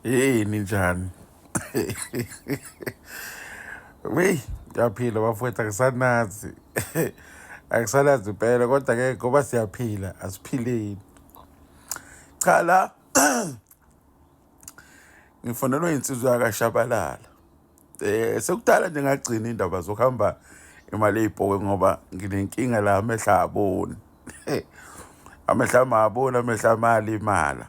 Hey ninjani? Wey, ngiyaphila bafowethu akusanazi. Akusanazi impela kodwa ke ngoba siyaphila asiphileni. Cha la ngifonelwe insizwa yakashabalala. Eh sekudala nje ngagcina indaba zokuhamba imali eyibhoke ngoba nginenkinga la amehlo aboni. Amehlo ami aboni, amehlo ami alimala.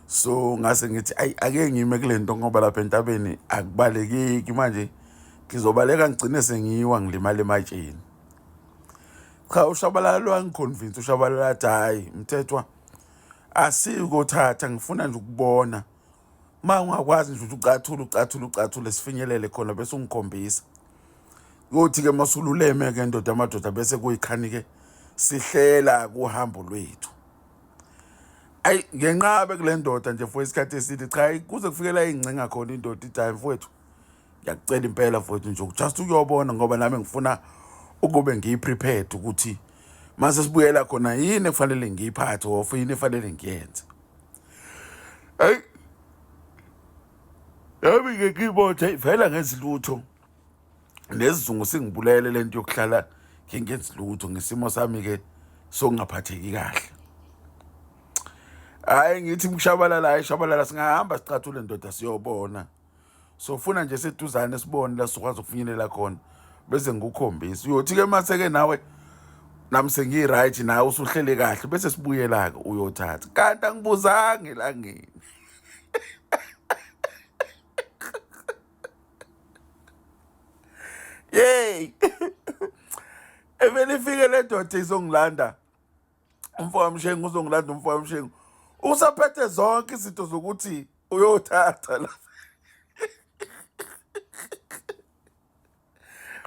So ngase ngithi ayi ake ngime kule nto ngoba lapha entabeni akubalekeki manje ngizobaleka ngigcine sengiwa ngilimala ematsheni. Cha uShabalala wangiconvince uShabalala athi hhayi Mthethwa asikothatha ngifuna nje ukubona uma ungakwazi nje ukuthi ucathule ucathule ucathule sifinyelele khona bese ungikhombisa kuyothi-ke masululeme-ke ndoda amadoda bese kuyikhani-ke sihlela kuhambo lwethu ayi ngenqabe kule ndoda nje for isikhathi eside cha kuze kufikela ingcinga khona indoda ithi hayi mfowethu ngiyakucela impela mfowethu nje just ukuyobona ngoba nami ngifuna ukube ngiyi-prepared ukuthi mase sibuyela khona yini ekufanele ngiyiphathe or yini efanele ngiyenze hayi yami ke ngibothe vele ngenzi lutho nesizungu singibulele lento yokuhlala ngingenzi lutho ngesimo sami ke sokungaphatheki kahle hayi ngithi mshabalala hayi shabalala singahamba sicathule ndoda siyobona sofuna nje seduzane sibone la sizokwazi ukufinyelela khona bese ngikukhombisa uyothi-ke mase-ke nawe nami sengiyi-right nawe usuhlele kahle bese sibuyela-ke uyothatha kanti angibuzanga elangeni yey evele ifike le ndoda izongilanda umfo wamshengu uzongilanda umfo wamshengu usaphethe zonke izinto zokuthi uyothatha la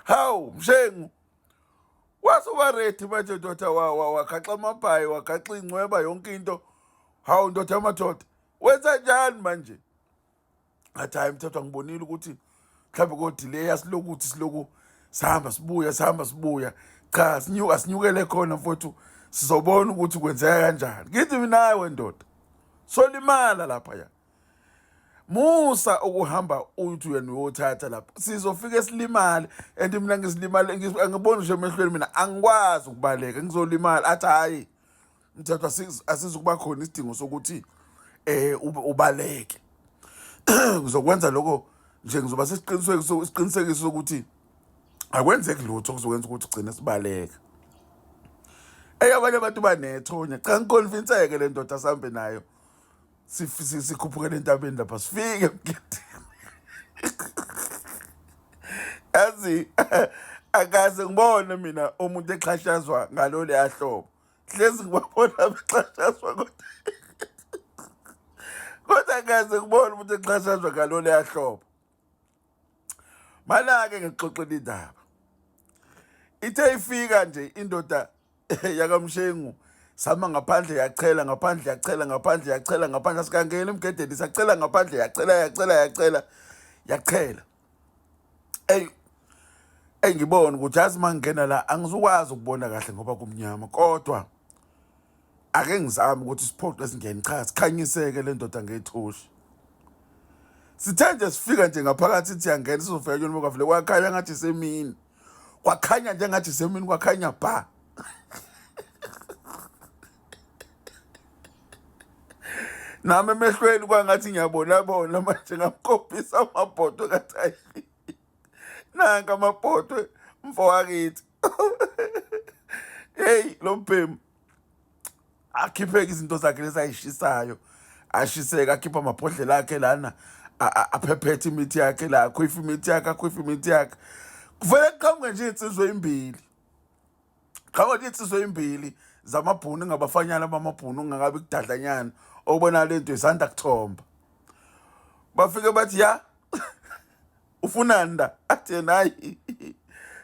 hawu mshengu wasuba ready manje ndoda wagaxa amabhayi wagaxa ingcweba yonke into hawu ndoda yamadoda wenza njani manje ngathi hayi mthetho angibonile ukuthi mhlawumbe kodileya silokuthi siloku sihamba sibuya sihamba sibuya cha sinyuka sinyukele khona mfowethu sizobona ukuthi kwenzeka kanjani ngithi mina hayi ndoda solimala lapha ya musa ukuhamba uthi wena uyothatha lapha sizofike silimale and mina ngizilimale angiboni nje emehlweni mina angikwazi ukubaleka ngizolimala athi hayi mthetho asizukuba khona isidingo sokuthi eh ubaleke ngizokwenza lokho nje ngizoba sesiqinisekiso isiqinisekiso sokuthi akwenzeki lutho okuzokwenza ukuthi ugcine sibaleka eyi abanye abantu banethonya cha ngiconvinseke le ndoda sihambe nayo sikhuphukele entabeni lapha sifike emgidini yazi akaze ngibone mina umuntu exhashazwa ngalolu yahlobo hlezi ngibabona bexhashazwa kodwa kodwa akaze ngibone umuntu exhashazwa ngalolu yahlobo mana-ke ngixoxela indaba ithe ifika nje indoda yakamshengu sama ngaphandle yachela ngaphandle yachela ngaphandle yachela ngaphandle asikangeni emgedeni sachela ngaphandle yachela yachela yachela yachela eyi engibona ukuthi yazi uma ngingena la angizukwazi ukubona kahle ngoba kumnyama kodwa ake ngizame ukuthi siphoqe singene cha sikhanyiseke le ndoda ngethoshi sithe nje sifika nje ngaphakathi sithi siyangena sizofika kuyona kwavele kwakhanya ngathi semini kwakhanya njengathi semini kwakhanya bha nami emehlweni kwangathi ngiyabona bona manje ngamkhombisa amabhodwe kathi ayi nanka amabhodwe mfo wakithi hey lo mbhemu akhipheke izinto zakhe lesayishisayo ashiseke akhipha amabhodlela akhe lana aphephethe imithi yakhe la akhwife imithi yakhe akhwife imithi yakhe kuvele kuqhamuke nje insizwa ezimbili qhamuka nje insizwa ezimbili zamabhunu ngabafanyana bamabhunu ungakabi kudadlanyana okubona lento isanda kuthomba bafike bathi ya ufunani la athi yena hayi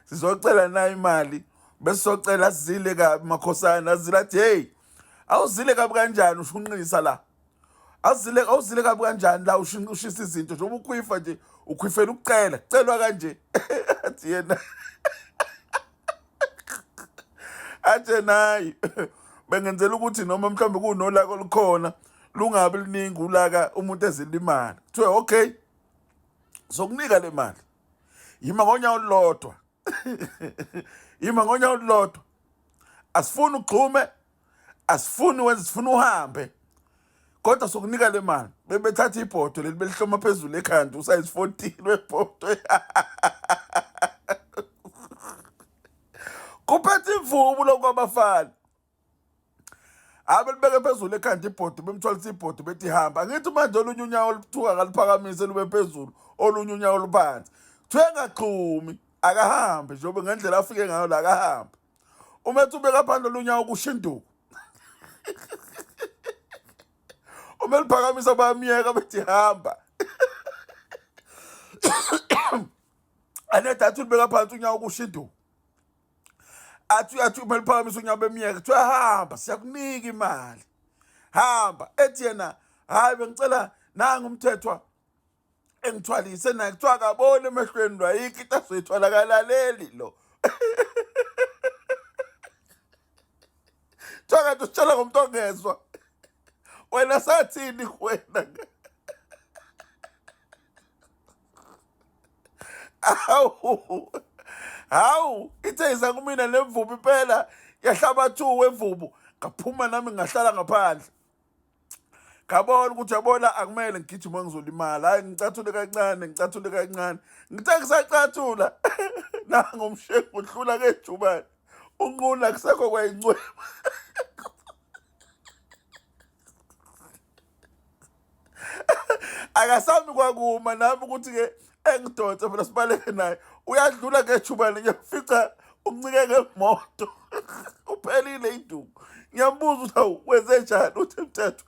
sizocela nayo imali besizocela sizile kabi makhosana azile athi hey awuzile kabi kanjani ushunqisa la awuzile awuzile kabi kanjani la ushisa izinto njengoba ukhwifa nje ukhwifela ukucela kucelwa kanje athi yena athi yena hayi bengenzela ukuthi noma mhlawumbe kunolaka olukhona Lungabi luningi ulaka umuntu ezilimala. Kuthiwe okay, sokunika le mali. Yima ngonyawo olulodwa. Yima ngonyawo olulodwa. Asifuni ugxume, asifuni wenze, sifuna uhambe. Kodwa sokunika le mali. Bebethatha ibhodo leli belihloma phezulu ekhanda usize 14 webhodo. Kuphethe imvubu lokho abafana. Abelibeke phezulu ekhanda ibhodo bemthwalisa ibhodo bethi hamba. Angithi manje olunye unyawo oluthuka ngaliphakamise lube phezulu, olunye unyawo oluphansi. Kuthiwe engaxhumi, akahambe njengoba ngendlela afike ngayo la akahambe. Uma ethi ubeka phansi olunyawo kusho induku. Uma eliphakamisa bayamyeka bethi hamba. Anethi athi ulibeka phansi unyawo kusho induku. Athi uma eliphakamisa unyawo bemyeka kuthiwa hamba siyakunika imali. Hamba ethi yena hayi bengicela nangu umthethwa engithwalise naye kuthiwa akaboni emehlweni lo ayikho into azoyithwala akalaleli lo. Kuthiwa kanti usitshela ngomuntu ongezwa. Wena sathini wena? Hawu. Hawu, ithe iza kumina lemvubu impela yahlaba two wemvubu. Ngaphuma nami ngahlala ngaphandle. Ngabona ukuthi yabona akumele ngigijime ngizolimala. Hayi ngicathule kancane, ngicathule kancane. Ngithe ngisacathula nangu umshengu udlula ngejubane. Unquna kusekho kwayincweba. Akasami kwakuma nami ukuthi-ke engidonse phela sibaleke naye. Uyadlula ngejubane ngiyafica uncike ngemoto. Uphelile induku. Ngiyambuza ukuthi hawu wenze njani uthi mthetho.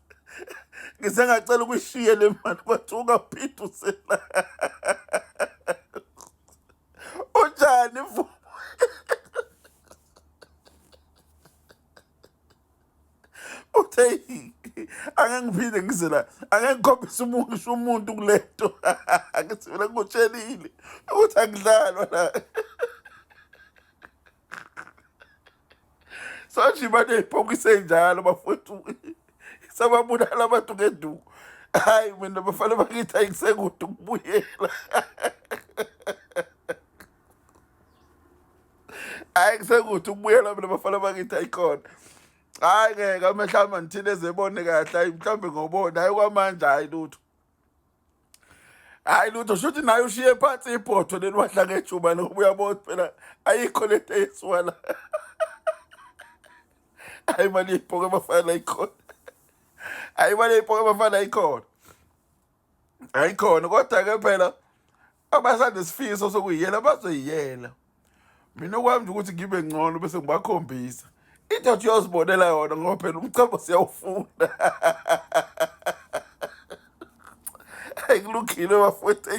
Ngize ngacela ukuyishiya le mali kwathi ungaphinde usela. Unjani mvubu? Uthe angeke ngiphinde ngize la, angeke ngikhombise umuntu umuntu kule nto. Angithi mina ngikutshelile ukuthi akudlalwa la. Sonje imali eyipokisa enjalo bafowethu sababulala abantu ngenduku. Hayi mina bafana bakithi ayikusekude ukubuyela. Hayi kusekude ukubuyela mina bafana bakithi ayikhona. Hayi ngeke amehlo ami angithini ezebone kahle hayi mhlawumbe ngobona hayi kwamanje hayi lutho. Hayi lutho shuthi naye ushiye phansi ibhodo leli wadla ngejuba ngoba uyabona phela ayikho lento eyenziwa la. Hayi imali yey'poko abafana ayikhona. Hayi imali yey'poko abafana ayikhona. Ayikhona kodwa-ke phela abasanesifiso sokuyiyela bazoyiyela. Mina okwami nje ukuthi ngibe ngcono bese ngibakhombisa. Indoda uyozibonela yona ngoba phela umchamo siyawufuna. Hayi kulungile bafowethu.